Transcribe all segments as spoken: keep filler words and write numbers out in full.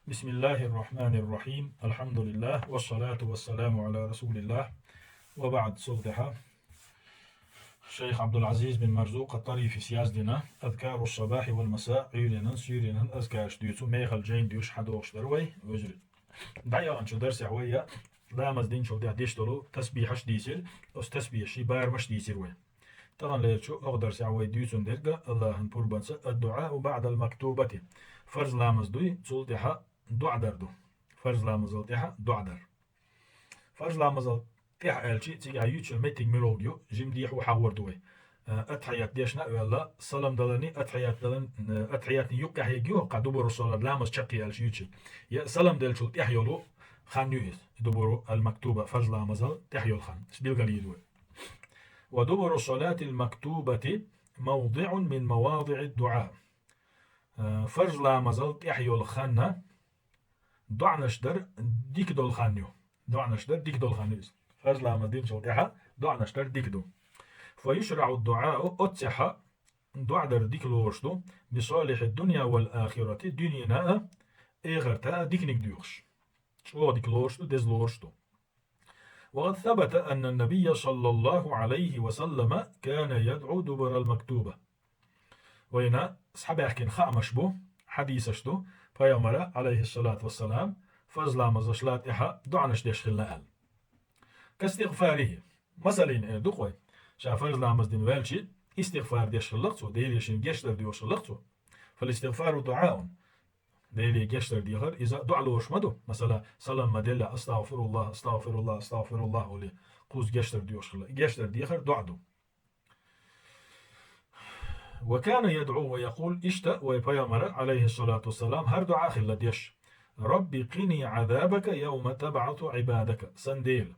بسم الله الرحمن الرحيم. الحمد لله والصلاة والسلام على رسول الله. وبعد, цул тӀехьа шайх Ӏабдул-Ӏазиз бин Марзукъ ат-Тарифис яздина «Азкару ссабахьи вал масаъ», Ӏуьйренан, суьйренан азкараш дуьйцу мехала жайна доьшуш хьадохуш дара вай, вежарий. ДӀаяханчу дарсехь вай я ламаз динчул тӀехьа деш долу тасбихьаш дийцира, оцу тасбихьаший барамаш дийцира вай. Тахана лерчу оха дарсехь вай дуьйцун дерг а Аллахьан пурбанца ад-дуӀау баъдал мактубати. Фарз ламаз дуй, цул тӀехьа дуӀа дар ду. Фарз ламазал тӀехьа дуӀа дар. Фарз ламазал тӀехьа аьлчи, цигахь юьйцуш йолу меттиг муьлхарг ю, жимма дехьа хьахор ду вай. Э, атхьият дешна а ваьлла, салам даларний, атхьият даларний, э, атхьиятний юккъехь ерг ю, кху дубуру ссалат, ламаз чекхъе аьлча юьйцург. Я салам деллачул тӀехьа йолу хан ю иза. Дубуру ал-мактуба, фарз ламазал тӀехьа йолу хан. Иза билгалйийр ду вай. Ва дубуру ссалатил мактубати мавдиъун мин мавадиъид дуӀа. Э, фарз ламазал тӀехьа йолу хан доӀанаш дар дика долу хан ю. ДоӀанаш дар дика долу хан ю иза. Фарз ламаз динчул тӀехьа доӀанаш дар дика ду. Фа юшрау дуӀау, оццехьа доӀа дар дика лоруш ду, би салихьид дунья вал ахирати, дуьненан а, эхартан а диканиг доьхуш. ЧӀогӀа дика лоруш ду, деза лоруш ду. Ва къад сабата анна ннабийя саллаллаху Ӏалайхи ва саллама кана ядӀу дубурал мактуба. Вайна схьабаьхкина хаамаш бу, хьадисаш ду, пайхамара, Ӏалайхиссалату вассалам, фарз ламазашла тӀехьа доӀанаш деш хилла аьлла. Кастигъфарихи. Масалан, эр ду-кх вай, ша фарз ламаз дина ваьлчи, истигъфар деш хилла-кх цо, Деле шен гечдар доьхуш хилла-кх цо. Фал истигъфару дуӀаун. Деле гечдар дехар, иза доӀа лоруш ма ду. Масала, салам ма делла, астагъфируллах, астагъфируллах, астагъфируллах олий, кхуза гечдар доьхуш хилла. И гечдар дехар доӀа ду. Ва кана ядӀу ва якъул, иштта вай пайхамара, Ӏалайхиссалату вассалам, хӀара доӀа а хилла деш: «Рабби къини Ӏазабака явма табӀасу Ӏибадака». Сан Дела,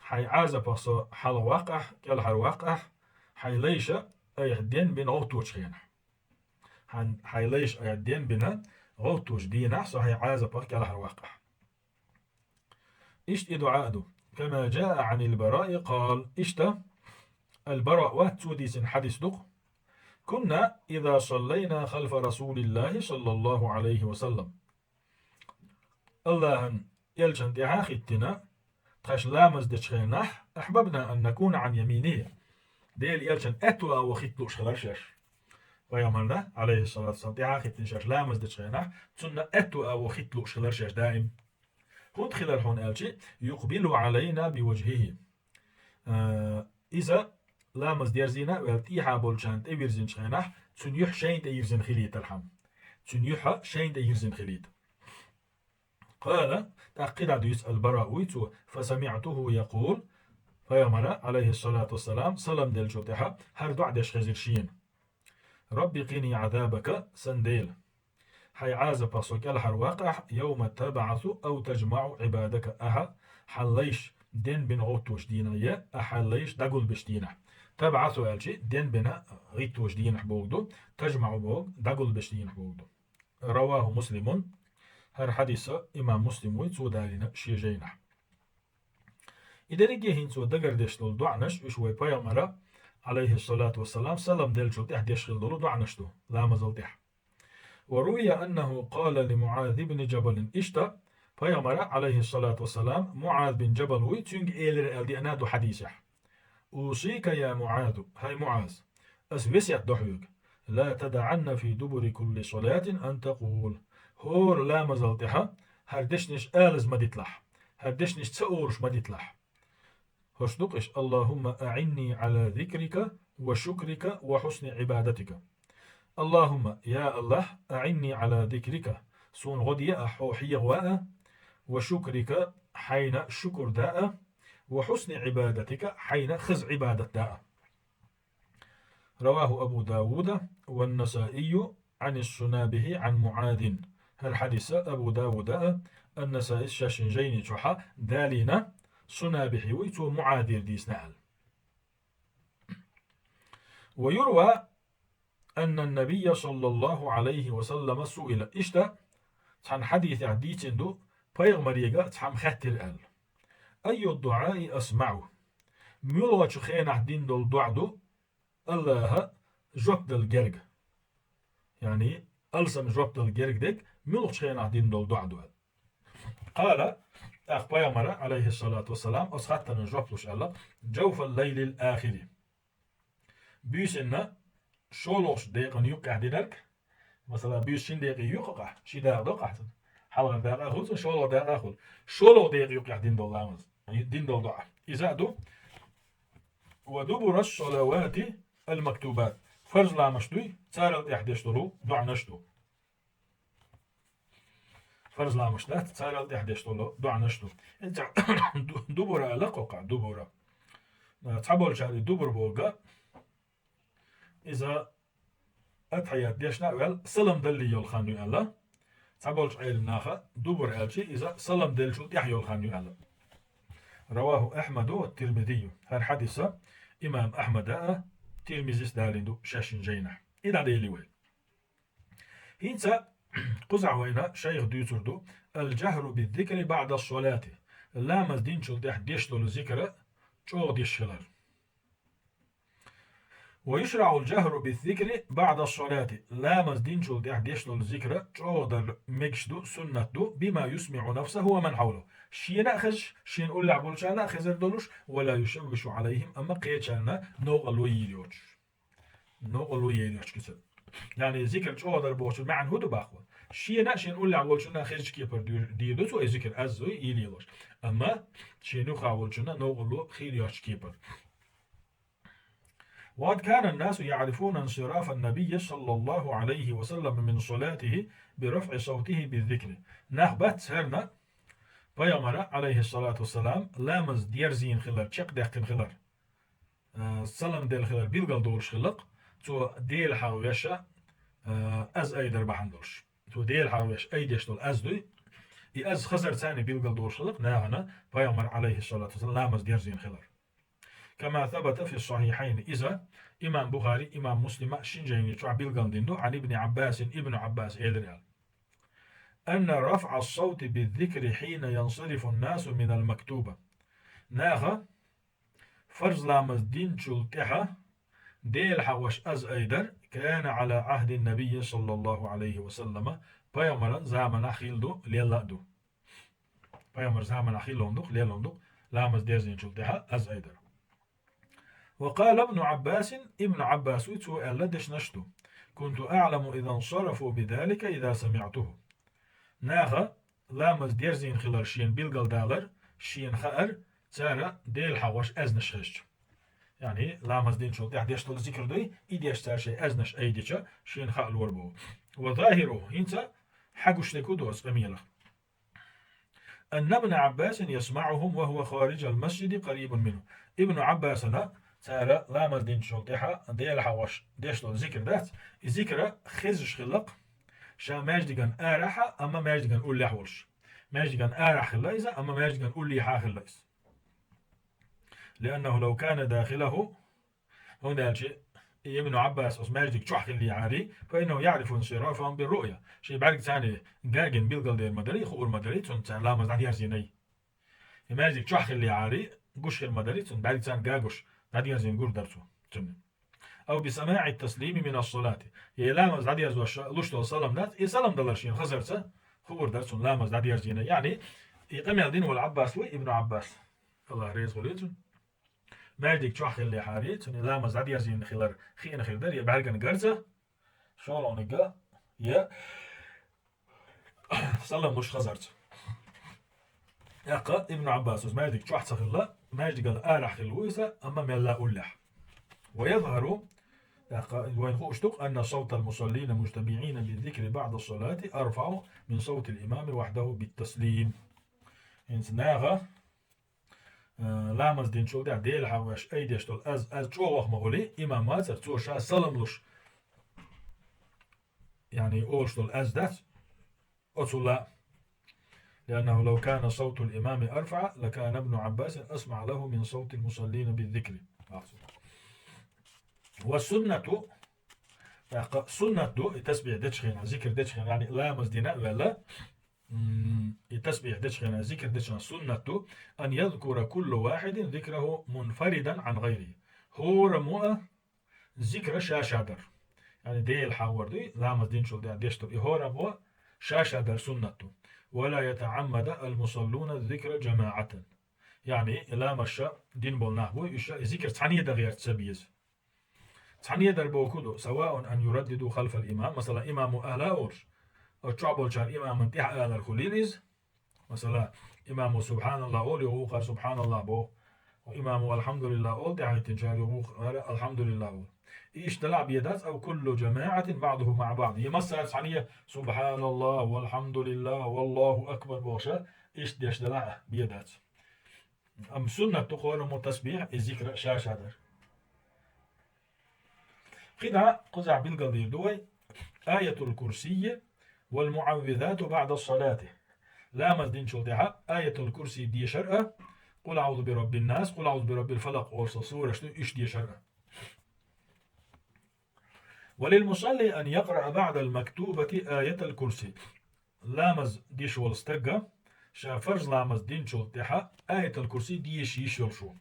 хьайн Ӏазапах со хьалха ваккхахь, кӀелхьара ваккхахь, хьайн лайша айхьа денбина гӀовтточу хенахь. Хьан, хьайн лайша айхьа денбина гӀовтточу дийнахь со хьайн Ӏазапах кӀелхьара ваккхахь. Иштта и дуӀа а ду. Кама жаа Ӏанил Бараи къал. Иштта, ал-Бара вац, цо дийцина хьадис ду-кх. Кунна иза саллайна халфа Расулиллахи саллаллаху Ӏалайхи ва саллам. Аллахьан элчан тӀаьхьа хӀиттина, тхаьш ламаз дечу хенахь, ахьбабна ан накуна Ӏан яминихи. Делан элчан аьтту агӀор хӀитта лууш хилар шаьш. Пайхамарна, Ӏалайхиссалату вассалам, тӀаьхьа хӀиттина шаьш ламаз дечу хенахь, цунна аьтту агӀор хӀитта лууш хилар шаьш даим. ХӀунда хилар хьуна аьлчи, юкъбилу Ӏалайна би важхихи. А, иза ламаз дерзийна а ваьлла, тӀехьа болчарна тӀе вирзинчу хенахь, цуьнан юьхь шайна тӀе йирзина хилийтархьама. Цуьнан юьхь шайна тӀе йирзина хилийта. Къала, тӀаккха кхидӀа дуьйцу, ал-Бара вуй цо, фасамиӀтуху якъул, пайхамара, Ӏалайхиссалату вассалам, салам деллачул тӀаьхьа, хӀара доӀа деш хезира шена. Рабби къини Ӏазабака, сан Дела, хьайн Ӏазапах со кӀелхьара ваккхахь, явма табӀасу ау таджмаӀу Ӏибадака, ахьа хьан лайша денбина гӀовтточу дийнахь, я ахьа хьайн лайша дӀагулбечу дийнахь. ТабӀасу аьлчи, денбина гӀитточу дийнахь бохург ду, таджмаӀу бохург дӀагулбечу дийнахь бохург ду. Раваху Муслимун, хӀара хьадис имам Муслим вуй, цо далийна шен жайнахь. И дерриге хӀинца цо дагардеш долу доӀанаш, уьш вай пайхамара, Ӏалайхиссалату вассалам, салам деллачул тӀаьхьа деш хилла долу доӀанаш ду, ламазал тӀаьхьа. Ва рувия аннаху къала ли МуӀаз ибн Джабалин. Иштта, пайхамара, Ӏалайхиссалату вассалам, МуӀаз бин Джабал вуй, цуьнга элира аьлла деана ду хьадисехь. Усика я МуӀазу, хӀай МуӀаз, ас весет до хьоьга. Ла тадаӀанна фи дубури кулли салатин ан такъул. ХӀора ламазал тӀаьхьа хӀара дешнаш алаза ма диталахь, хӀара дешнаш ца олуш ма диталахь. ХӀорш ду-кх уьш: Аллахумма аӀинни Ӏала зикрика ва шукрика ва хьусни Ӏибадатика. Аллахумма, я Аллахь, аӀинни Ӏала зикрика, суна гӀо де ахь, хьо хьехаваа, ва шукрика, хьайна шукур даа, ва хьусни Ӏибадатика, хьайна хаза Ӏибадат даа. Раваху Абу Давуда ва Насаию Ӏанис Сунабихи Ӏан МуӀазин. ХӀара хьадиса Абу Давуда а, Ан-Насаис шаьшшин жайни чохь а далийна, Сунабихи вуй, цо МуӀазера дийцина аьлла. Ва юрва анна ннабийя саллаллаху Ӏалайхи ва саллама суила. Иштта, цхьана хьадисехь дийцина ду, пайхамарега цхьамма хаьттира аьлла: «Айю ддуӀаи асмаӀу?» Муьлхачу хенахь дина долу доӀа ду Аллаха жоп дала герга? Яъни, алсам жоп дала герга дерг муьлхачу хенахь дина долу доӀа ду аьлла. Къала, тӀаккха пайхамара, алейхиссалату вассалам, оцу хаттарна жоп луш аьлла: «Джауфал лайлил ахири». Буьйсанна шолгӀачу декъана юккъехь динарг, масала, буьйса шина декъе юккъехь, ши дакъа доккхахь цунна, хьалхара дакъа а хуьлу цунна, шолгӀа дакъа а хуьлу. ШолгӀа декъа юккъехь дина долу ламаз, дина долу доӀа. Иза а ду: «Ва дубура салавати ал-мактубат». Фарз ламаш дуй, царал тӀехь деш долу доӀанаш ду. Фарз ламаш дац, царал тӀехь деш долу доӀанаш ду. ХӀинца ду-, дубура аьлла кхокхахь, дубура. Цхьаболчара и дубур бохург, иза атхьият дешна а ваьлла, салам даллий йолу хан ю аьлла. Цхьаболчу Ӏелам наха дубур аьлча, иза салам деллачул тӀаьхьа йолу хан ю аьлла. Раваху Ахьмаду ва Тирмизию. ХӀара хьадиса имам Ахьмада а, Тирмизис далийна ду шаьшшинчу жайнахь. И дӀадели вай. ХӀинца кхузахь вайна шайх дуьйцур ду: «Ал-джахру би-зикри баъда салати». Ламаз динчул тӀаьхьа деш долу зикра чӀогӀа деш хилар. «Ва юшрагӀу ал-джахру би-зикри баъда салати». Ламаз динчул тӀаьхьа деш долу зикра чӀогӀа дар мегаш ду, суннат ду, «бима юсмиӀу нафсаху ва ман хьавлаху». Шена а хезаш, шена уллехь болчарна а хезар долуш, «ва ла юшаввишу Ӏалайхим», амма кхечарна новкъарло йийр йоцуш. Новкъарло йийр йоцуш кицар. Яъни зикр чӀогӀа дар бохучун маьӀна хӀун ду баккха? Шена а, шена уллехь волчунна а хезачу кепара дийр ду цо и зикр, аз ой, йийр йолуш. Амма шена юххехь волчунна новкъарло хир йоцучу кепара. «Ва къад кана ан-насу яӀрифуна инсирафа ан-набийи саллаллаху Ӏалайхи ва саллама мин салатихи би рафӀи савтихи би-зикри». Нах бац хӀара, пайхамара, Ӏалайхиссалату вассалам, ламаз дерзийна хилар, чекхдаьккхина хилар, а, салам делла хилар билгал долуш хилла-кх, цо Дела хьалха веш а, а, аз айдар бахьана долуш. Цо Дела хьалха веш айдеш долу аз дуй, и аз хазарца билгал долуш хилла-кх нахана пайхамара, Ӏалайхиссалату вассалам, ламаз дерзийна хилар. Кама сабата фи сахьихьайни. Иза имам Бухари, имам Муслима шин жайни чохь билгал дина ду, Ӏан ибни Ӏаббасин, ибну Ӏаббас элира аьлла: «Анна рафӀа ас-савти би-зикри хьина янсарифу ан-насу минал мактуба». Наха фарз ламаз динчул тӀаьхьа Дела хьалха веш аз айдар, кана Ӏала Ӏахди ан-набийи саллаллаху Ӏалайхи ва саллама, пайхамаран заманахь хилла ду, лелла а ду. Пайхамар заманахь хилла ду-кх, лелла ду-кх, ламаз дерзийначул тӀаьхьа аз айдар. «Ва къала ибну Ӏаббасин», ибну Ӏаббас вуй, цо аьлла дешнаш ду: «Кунту аӀламу иза инсарафу би-залика иза самиӀтуху». Наха ламаз дерзийна хилар шена билгалдалар, шена хаьар, цара Дела хьалха веш аьзнаш хезча. Яъни, ламаз динчул тӀаьхьа деш долу зикр дуй, и деш цара шайн аьзнаш айдича, шена хаа лор бу. «Ва захируху», хӀинца хьагуш дерг хӀун ду оцу къамелах? «Анна ибна Ӏаббасин ясмаӀухум ва хӀува хариджал масджиди къарибун минху». Ибну Ӏаббасана цара ламаз динчул тӀаьхьа Дела хьалха веш деш долу зикр дац, и зикра хезаш хилла-кх, ша маьждиган арахь а, амма маьждиган уллехь а волуш. Маьждиган арахь хилла иза, амма маьждиган уллехьа а хилла иза. «Лианнаху лав кана дахилаху», хӀунда аьлча и ибну Ӏаббас оцу маьждиг чохь хиллехьарий, «фа иннаху яӀрифу инсирафахум би-руъя». Шен бӀаьргацани гагина билгалдер ма дарий, хуур ма дарий, цунна цара ламаз дӀадерзийний. И маьждиг чохь хиллехьарий, гуш хир ма дарий, цунна бӀаьргацани гагуш дӀадерзийна гур дара цо, цунна. «Ав би самаӀи ат-таслими мина ас-салати». И ламаз дӀадерзош луш долу салам дац, и салам далар шена хазарца хуур дара цунна ламаз дӀадерзийний. Яъни, и къамел дина волу Ӏаббас вуй, ибну Ӏаббас, АллахӀ реза хуьлийла цунна. Маьждиг чохь хиллехьарий, цунна и ламаз дӀадерзийна хилар хиъна хир дара, я бӀаьргана гарца, шолгӀаниг, я салам луш хазарца. ТӀаккха ибну Ӏаббас оцу маьждиг чохь ца хилла, маьждигал арахь хилла ву иза, амма мелла уллехь. «Ва язхару», тӀаккха вайна хууш ду-кх, «анна савтал мусаллина мужтамиӀина би-зикри баӀда ас-салати арфаӀу мин савтил имами вахьдаху бит-таслим». ХӀинца наха а, ламаз динчул тӀаьхьа Дела хьалха веш айдеш долу аз, аз чӀогӀа ма хуьлий, имам вацара, цо ша салам луш, яъни олуш долу аз дац, оцул а. «Лианнаху лав кана савтул имами арфаӀа, лакана ибну Ӏаббасин асмаӀа лаху мин савтил мусаллина би-зикри». «Ва суннату», тӀаккха суннат ду, и тасбихь дечу хенахь, зикр дечу хенахь, яъни ламаз дина а ваьлла, м, и тасбихь дечу хенахь, зикр дечу хенахь суннат ду: «ан язкура куллу вахьидин зикраху мунфаридан Ӏан гӀайрихи». ХӀораммо а зикра ша-ша дар. Яъни Дела хьалха вар дуй, ламаз динчул тӀаьхьа деш дар. И хӀораммо а ша-ша дар суннат ду. ولا يتعمد المصلون الذكر جماعة. Яъни, ламазаш дина болу нах бу, уьш зикр цхьаьна дан гӀерта ца беза. Цхьаьна дар бохург ду, سواء أن يرددوا خلف الإمام, масала, имамо ала а олуш, оцу чохь болчара имаман тӀаьхьа алар хуьлийла иза. Масала, имамо «Субханаллах» олу, юха вукхара «Субханаллах» боху. Имамо «Алхьамдулиллах» олу, тӀаьхьахӀиттинчара юха вукхара «Алхьамдулиллах» олу. И иштта делахь бен дац, أو كل جماعة بعضهم مع بعض. Я массара цхьаьна «Субханаллах», «Валхьамдулиллах», «Валлаху акбар» бохуш, иштта деш делахь а бен дац. Амма суннат ду кхоьрумо тасбихь, и зикр ша-ша дар. КхидӀа кхузахь билгалдийр ду вай: آية الكرسي والمعوذات بعد الصلاة. Ламаз динчул тӀаьхьа آية الكرسي дешар а, قل أعوذ برب الناس, قل أعوذ برب الفلق олу сураш ду, уьш дешар а. وللمصلي أن يقرأ بعد المكتوبة آية الكرسي. Ламаз деш волу стага ша фарз ламаз динчул тӀаьхьа آية الكرسي деша йиш йолуш ву.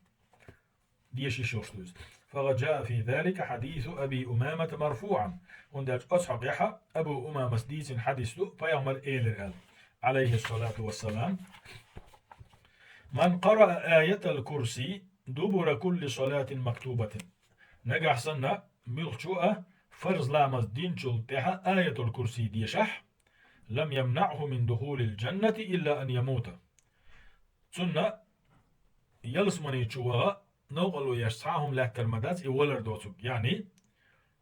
Деша йиш йолуш ду иза. فقد جاء في ذلك حديث أبي أمامة مرفوعا. ХӀунда аьлча оцу хьокъехь Абу Умамас дийцина хьадис ду, пайхамар элира аьлла, عليه الصلاة والسلام: من قرأ آية الكرسي دبر كل صلاة مكتوبة. Нагахь санна муьлххачо а фарз ламаз динчул тӀаьхьа آية الكرسي дешахь, لم يمنعه من دخول الجنة إلا أن يموت. Цунна ялсамани чу ваха новкъарло еш цхьа а хӀума лаьттар ма дац и валар доцург. Яъни,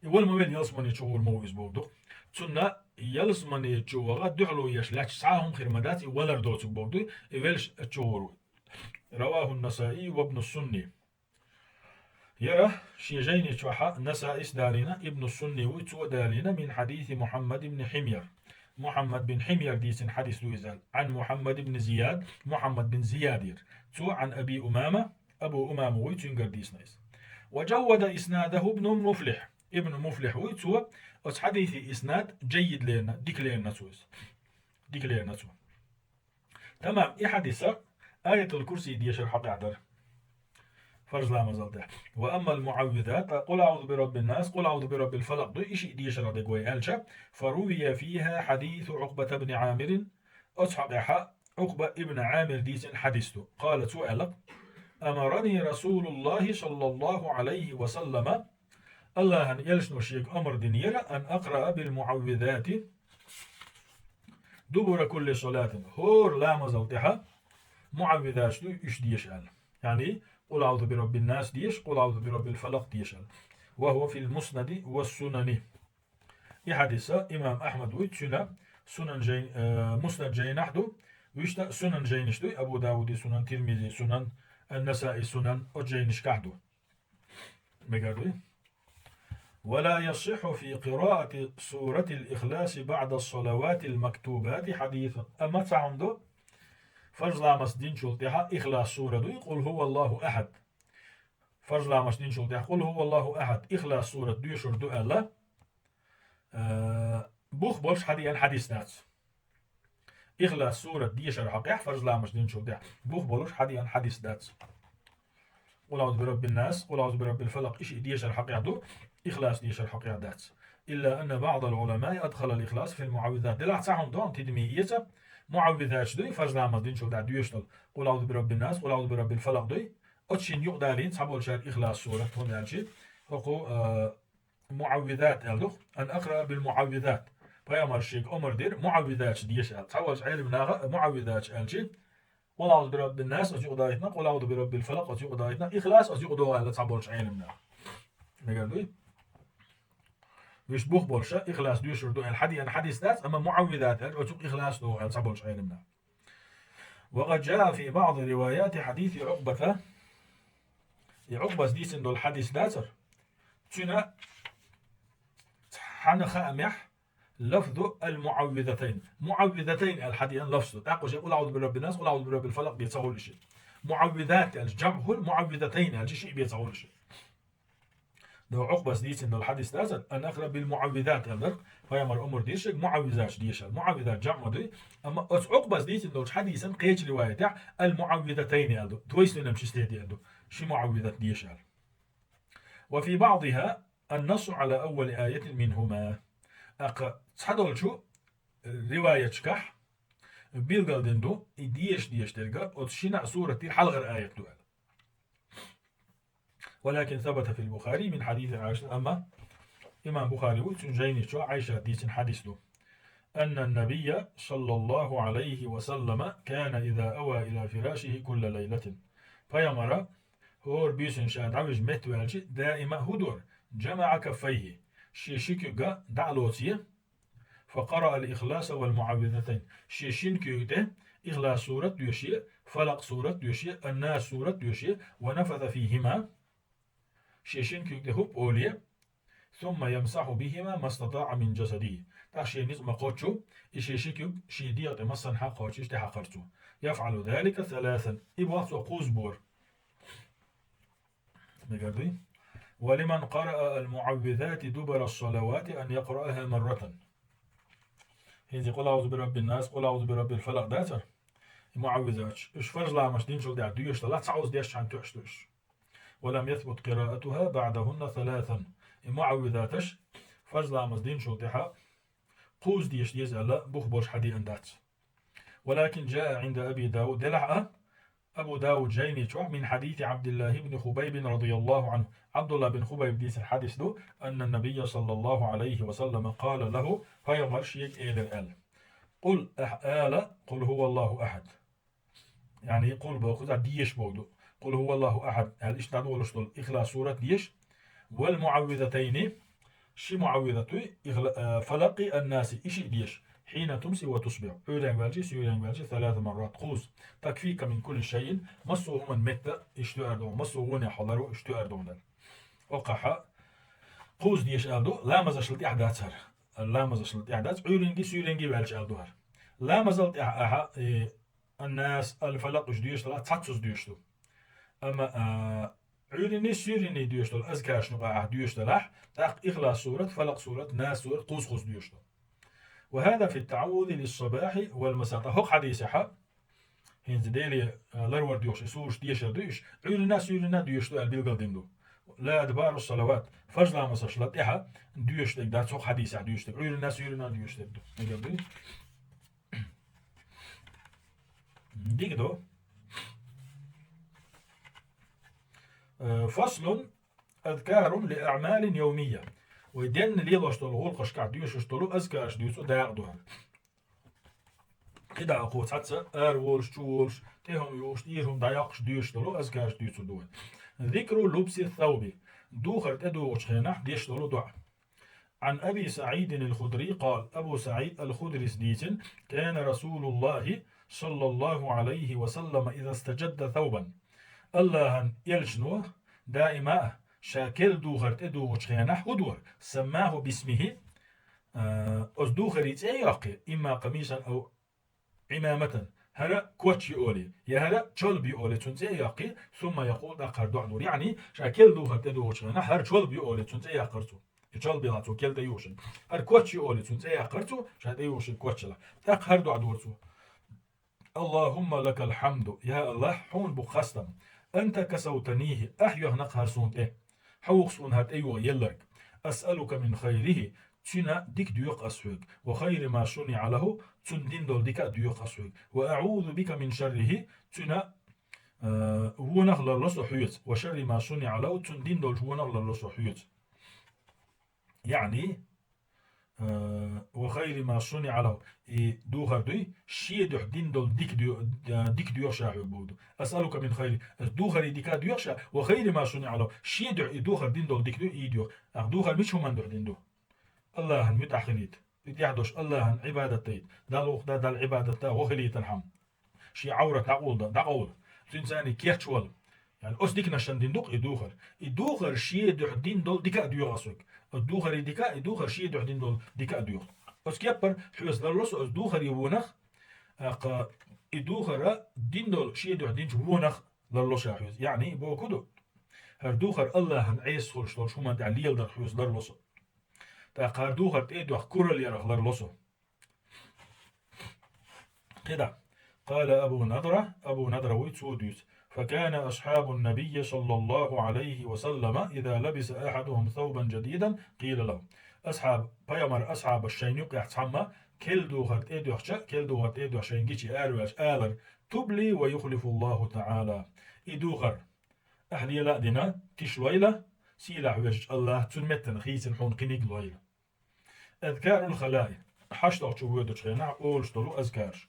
и вала ма велла ялсамани чу гӀур ма ву иза бохург ду. Цунна ялсамани чу ваха дуьхьало еш лаьтташ цхьа а хӀума хир ма дац и валар доцург бохург ду, и веллаш чу гӀур ву. رواه النسائي وابن السني. Яра шен жайни чохь Насаис далийна, Ибн Сунни вуй, цо а далийна, من حديث محمد بن حمير. Мухьаммад бин Хьимйар дийцина хьадис ду иза. عن محمد بن زياد, Мухьаммад бин Зиядера. Цо عن أبي أمامة, Абу Умама вуй, цуьнгара дийцина иза. وجود إسناده ابن مفلح. Ибн Муфлих вуй, цо оцу хьадиси иснад джаййид лерина, дика лерина цо иза. Дика лерина цо. Тамам, и хьадис а آية الكرسي дешар хьокъехь дара. Фарз ламазал тӀехь. وأما المعوذات, قل أعوذ برب الناس, قل أعوذ برب الفلق ду, и шиъ дешар дерг вай аьлча, فروي فيها حديث عقبة بن عامر, оцу хьокъехь Ӏукъба ибн Ӏамир дийцина хьадис ду. قال, цо аьлла: أمرني رسول الله صلى الله عليه وسلم, АллахӀан элчано шега амар динера, أن أقرأ بالمعوذات دبر كل صلاة, хӀора ламазал тӀехь муӀаввизаташ ду, уьш деша аьлла. Яъни, قل أعوذ برب الناس деша, قل أعوذ برب الفلق деша аьлла. وهو في المسند والسنن. И хьадис а имам Ахьмад вуй, цуьнан сунан жайн-, э, муснад жайнахь ду, вуьшта сунан жайнаш дуй, Абу Давуди сунан, Тирмизи сунан, Ан-Насаи сунан, оцу жайнашкахь ду. Мегар дуй? ولا يصح في قراءة سورة الإخلاص بعد الصلوات المكتوبات حديث. Амма цхьа хӀума ду, фарз ламаз динчул тӀаьхьа Ихлас сура дуй, قل هو الله أحد. Фарз ламаз динчул тӀаьхьа قل هو الله أحد, Ихлас сурат доьшур ду аьлла, э, бух болуш хьадеана хьадис дац. Ихлас сурат дешар хьокъехь, фарз ламаз динчул тӀаьхьа бух болуш хьадеана хьадис дац. قل أعوذ برب الناس, قل أعوذ برب الفلق, и шиъ дешар хьокъехь ду, Ихлас дешар хьокъехь дац. إلا أن بعض العلماء أدخل الإخلاص في المعوذات. Делахь цхьа хӀума ду, тидаме эца, муӀаввизаташ дуй, фарз ламаз динчул тӀаьхьа доьшуш долу. قل أعوذ برب الناس, قل أعوذ برب الفلق дуй. Оцу шина юкъа далийна цхьаболчара Ихлас сурат, хӀунда аьлча, хӀокху, а, муӀаввизат аьлла ду, أن أقرأ بالمعوذات. Пайхамар шега омар дира, муӀаввизаташ деша аьлла. Цхьаболчу Ӏелам наха муӀаввизаташ аьлча, قل أعوذ برب الناس оцу юкъа дайтина, قل أعوذ برب الفلق оцу юкъа дайтина, Ихлас оцу юкъа догӀу аьлла цхьаболчу Ӏелам наха. Мегар дуй? Вуьш бух болуша, Ихлас доьшур ду аьлла хьадеана хьадис дац, амма муӀаввизат аьлча, оцу юкъа Ихлас догӀу аьлла цхьаболчу Ӏелам наха. وقد جاء في بعض روايات حديث عقبة. И Ӏукъбас дийцина долу хьадис дацара? Цуьнан цхьана хаамехь لفظ المعوذتين. МуӀаввизатайн аьлла хьадеана лафз ду. ТӀаккха шен قل أعوذ برب الناس, قل أعوذ برب الفلق бен ца хуьлу шен. МуӀаввизат аьлча, جمع хуьлу, муӀаввизатайн аьлча, шиъ бен ца хуьлу шен. Но Ӏукъбас дийцина долу хьадис дацара, أن أقرأ بالمعوذات аьлла дара, пайхамар омар дира шега муӀаввизаташ деша аьлла. МуӀаввизат جمع ма дуй, амма оцу Ӏукъбас дийцина долчу хьадисан кхечу риваятехь المعوذتين аьлла ду. Двойственном числе де аьлла ду. Ши муӀаввизат деша аьлла. وفي بعضها النص على أول آية منهما. ТӀаккха цхьадолчу риваяташкахь билгалдина ду, и деша дезаш дерг оцу шина а сурат тӀера хьалхара аят ду аьлла. ولكن ثبت في البخاري من حديث عائشة, амма имам Бухари ву, цуьнан жайни чохь Ӏайшата дийцина хьадис ду. أن النبي صلى الله عليه وسلم كان إذا أوى إلى فراشه كل ليلة. Пайхамара хӀора буьйсанна ша дӀавижа метта ваьлча, даима хӀун дора? جمع كفيه, шен ши куьг дӀа а лоций, فقرأ الإخلاص والمعوذتين, шен шина куьйга тӀе Ихлас сурат доьший, Фалакъ сурат доьший, Аннас сурат доьший, ونفث فيهما, шен шина куьйга тӀе хӀуп олий, ثم يمسح بهما ما استطاع من جسده, тӀаккха шен ницкъ ма-кхоччу, и шен ши куьг шен дегӀа тӀе массанхьа а кхоччуш тӀехьакхар цо. يفعل ذلك ثلاثا, и боху цо кхузза бора. Мегар дуй? ولمن قرأ المعوذات دبر الصلوات أن يقرأها مرة. ХӀинца قل أعوذ برب الناس, قل أعوذ برب الفلق дацара? И муӀаввизаташ, уьш фарз ламазаш динчул тӀаьхьа доьшуш далахь, цхьа уза деш цхьаьна тоьаш ду уьш. ولم يثبت قراءتها بعدهن ثلاثا. И муӀаввизаташ фарз ламаз динчул тӀаьхьа кхузза деша деза аьлла, бух болуш хьадеана дац. ولكن جاء عند أبي داود, делахь а, Абу Дауд жайни чохь, من حديث عبد الله بن خبيب رضي الله عنه, Абдулла бин Хубайб дийцина хьадис ду, أن النبي صلى الله عليه وسلم قال له, пайхамар шега элира аьлла: قل, ахь ала, قل هو الله أحد. Яъни, къул боху, кхузахь деша боху ду. قل هو الله أحد аьлла, иштта дӀадолуш долу Ихлас сурат деша. والمعوذتين, ши муӀаввизат дуй, Ихла-, а, Фалакъи, Аннаси, и шиъ деша. حين تمسي وتصبح, Ӏуьйренга ваьлчи, суьйренга ваьлчи, ثلاث مرات, кхузза. تكفيك من كل شيء, массо а хӀуманна метта иштта ду аьлла ду, массо а вонехь хьо лар ву иштта ду аьлла ду. ХӀокхахь кхузза деша аьлла ду, ламазашла тӀехь дац хӀара. Ламазашла тӀехь дац, Ӏуьйренги, суьйренги ваьлча аьлла ду хӀара. Ламазал тӀехь ахьа, э, Аннас, Аль-Фалакъ уьш доьшуш далахь, цхьацца уза доьшуш ду. Амма, а, Ӏуьйренний, суьйренний доьшуш долу азкарашна юкъахь ахьа доьшуш далахь, тӀаккха Ихлас сурат, Фалакъ сурат, Нас сурат кхузза-кхузза доьшуш ду. وهذا في التعوذ للصباح والمساء. Ткъа хӀокху хьадисехь, хӀинца Деле, а, ларвар доьхуш и сураш дешар ду уьш, Ӏуьйренна, суьйренна доьшуш ду аьлла билгалдина ду. لا أدبار الصلوات, фарз ламазашла тӀехь доьшуш дерг дац хӀокху хьадисехь доьшуш дерг, Ӏуьйренна, суьйренна доьшуш дерг ду. Мегар дуй? Дика ду. Э, فصل: أذكار لأعمال يومية. Вай денна лелош долу гӀуллакхашкахь доьшуш долу азкараш дуьйцу дакъа ду хӀара. КхидӀа а кху цхьацца ара волуш, чу волуш, тӀе хӀума юуш, тӀера хӀума дӀайоккхуш доьшуш долу азкараш дуьйцур ду вай. ذكر لبس الثوب. Духар тӀедугӀучу хенахь деш долу доӀа. عن أبي سعيد الخدري قال, Абу СаӀид Аль-Худрис дийцина: كان رسول الله صلى الله عليه وسلم إذا استجد ثوبا. Аллахьан элчано даима а ша керла духар тӀедугӀучу хенахь хӀун дора? سماه باسمه, а, оцу духаре цӀе а йоккхий, إما قميصا أو عمامة, хӀара коч ю олий, я хӀара чолба ю олий, цунна цӀе а йоккхий, ثم يقول, тӀаккха хӀара доӀа дора. Яъни, ша керла духар тӀедугӀучу хенахь хӀара чолба ю олий, цунна цӀе яккхар цо. И чолба елахь цо керла тӀеюхучун. ХӀара коч ю олий, цунна цӀе яккхар цо, ша тӀеюхучун коч елахь. ТӀаккха хӀара доӀа дора цо. اللهم لك الحمد, я Аллахь, хьуна бу хастам. أنت كسوتنيه, ахь йоьхна-кх хӀара суна тӀе. Хьо ву-кх суна хӀара тӀейоха елларг. أسألك من خيره, цуьнан дика доьху ас хьоьга. وخير ما صنع له, цунна дина долу дика а доьху ас хьоьга. وأعوذ بك من شره, цуьнан, э, вонах ларло со хьоьца. وشر ما صنع له, цунна дина долчу вонах ларло со хьоьца. Яъни, э, وخير ما صنع له, и духар дуй, шен дуьхьа дина долу дика доь-, э, дика доьху ша хьоьга боху ду. أسألك من خيره, ас духаре дика а доьху ша, وخير ما صنع له, шен дуьхьа и духар дина долу дика дуй, и доьху. Ахь духар мича хӀуманна дуьхьа дина ду? Аллахьан муьтӀахь хилийта. И тӀехь долуш Аллахьан Ӏибадат дайта. Далла вукху да, Далла Ӏибадат да, гӀо хилийтархьама. Шен Ӏаврат дӀакъовла, дӀакъовла. Цуьнца царний кечвала. Яъни, оцу диканашна дина ду-кх и духар. И духар шен дуьхьа дина долу дика а доьху ас хьоьга. Оцу духаре дика а, и духар шен дуьхьа дина долу дика а доьху. Оцу кеппара хьоьца ларло со оцу духаре вонах, тӀаккха и духара дина долу шен дуьхьа динчу вонах ларло ша хьоьца. Яъни, боху ду, хӀара духар Аллахьан Ӏеса хуьлуш долчу хӀуманна тӀехь леладарх хьоьца ларло со. ТӀаккха хӀара духар тӀе а доьхна куралла ярах ларло со. КхидӀа. قال أبو نضرة, Абу Надра вуй, цо дуьйцу. فكان أصحاب النبي صلى الله عليه وسلم إذا لبس أحدهم ثوبا جديدا قيل له. Асхьаб-, пайхамар асхьабаш шайна юкъехь цхьамма керла духар тӀе а доьхча, керла духар тӀе а доьхча шайн гича араваьлча алар: «تب لي ويخلف الله تعالى». И духар ахь лела а дина, тишлойла, сийлахь везачу АллахӀа цуьнан меттана хийцина хьуна кхиниг лойла. أذكار الخلاء. ХьаштагӀчу воьдучу хенахь олуш долу азкарш.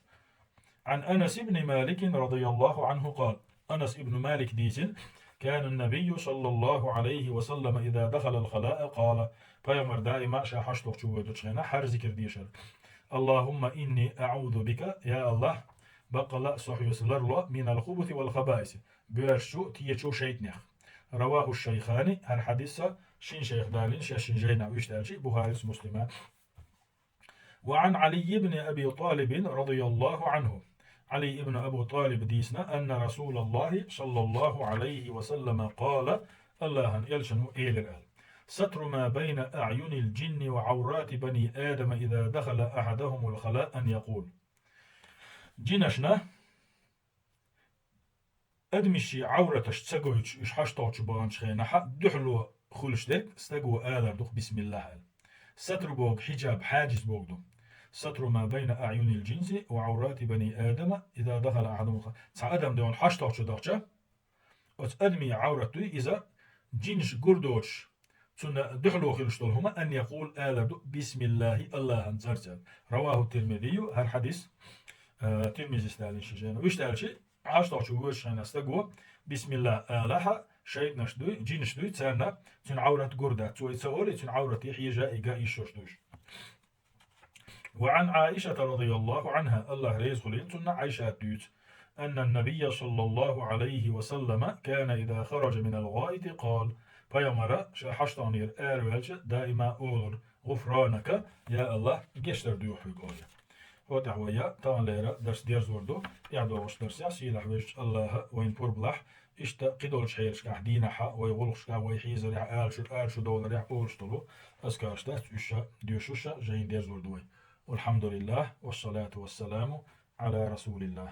عن أنس بن مالك رضي الله عنه قال: Анас ибн Малик дийцина: كان النبي صلى الله عليه وسلم إذا دخل الخلاء قال. Пайхамар даима ша хьаштагӀчу воьдучу хенахь хӀара зикр дешара: اللهم إني أعوذ بك, я АллахӀ, баккъалла а со хьоьца ларло, من الخبث والخبائث, боьршачу, тешачу шайтӀанех. رواه الشيخان, хӀара хьадис шин шайх далийна шаьш шин жайнахь, уьш даьлча Бухарис, Муслима. وعن علي بن أبي طالب رضي الله عنه. Ӏали ибн Абу ТӀалиб дийцина: أن رسول الله صلى الله عليه وسلم قال, АллахӀан элчано элира аьлла: ستر ما بين أعين الجن وعورات بني آدم إذا دخل أحدهم الخلاء أن يقول. Джинашна адамашин Ӏавраташ ца гойтуш, уьш хьаштагӀчу баханчу хенахь дуьхьало хуьлуш дерг стага алар ду-кх: «Бисмиллахь», – аьлла. Сатр бохург хьиджаб, хьаджиз бохург ду. ستر ما بين أعين الجن وعورات بني آدم إذا دخل أحدهم الخلاء. Цхьа адам, дехьа, хьаштагӀчу дахча, оцу адамийн Ӏаврат дуй иза, джинаш гур доцуш, цунна дуьхьало хуьлуш долу хӀума, أن يقول, алар ду: «Бисмиллахь», АллахӀан цӀарца. رواه الترمذي, хӀара хьадис, а, Тирмизис далийна шен жайна. Уьш даьлча, хьаштагӀчу воьдучу хенахь стага: «Бисмиллахь», алахь, шайтӀанаш дуй, джинаш дуй, царна цуьнан Ӏаврат гур дац. Цо и ца олий, цуьнан Ӏаврате хьежа, и ган йиш йолуш ду уьш. وعن عائشة رضي الله عنها, АллахӀ реза хуьлийла цунна, Ӏайшата дуьйцу: أن النبي صلى الله عليه وسلم كان إذا خرج من الغائط قال, пайхамара ша хьаштагӀнера араваьлча даима олура: «غفرانك, я АллахӀ, гечдар дуьйхьа хьоьга», – олий. ХӀокху тӀехь вай таханлера дарс дерзор ду, тӀаьхьадогӀучу дарсехь, сийлахь везачу АллахӀа вайна пурба лахь, иштта кхидолчу хьелашкахь, дийнахьа, вай гӀуллакхашкахь, вай хьийзарехь, алашу, алашу довларехь олуш долу азкарш дац, уьш ша доьшуш, жайна дерзор ду вай. والحمد لله والصلاة والسلام على رسول الله.